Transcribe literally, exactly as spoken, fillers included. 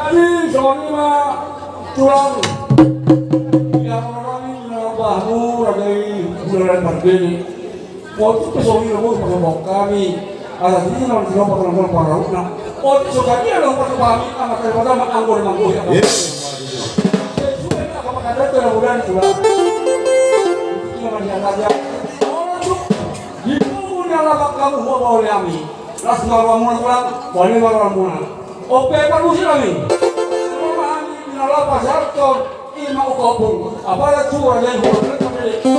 Jadi songon i ma tulang. Ia, orang ini, orang bahu, raja i, bulan Marbini. Waktu pe songon i, orang bahu, pakai bahu hami. Ala sini, orang sini, orang orang parahutna. Waktu so kami, orang pakai kami, amat kami, pakai amat, anggur, anggur, ya. Iya. Sesuai, apa, pakai adat, orang bulan, tulang. Ini, orang yang raja. Orang tu, di punggung, orang pakai kamu, bahu, bahu, kami. Las marwamuna tulang, wali marwamuna. Ope panusi nami. Roma nami minalapas harton, ima ukopung. Apala tua dan huruf.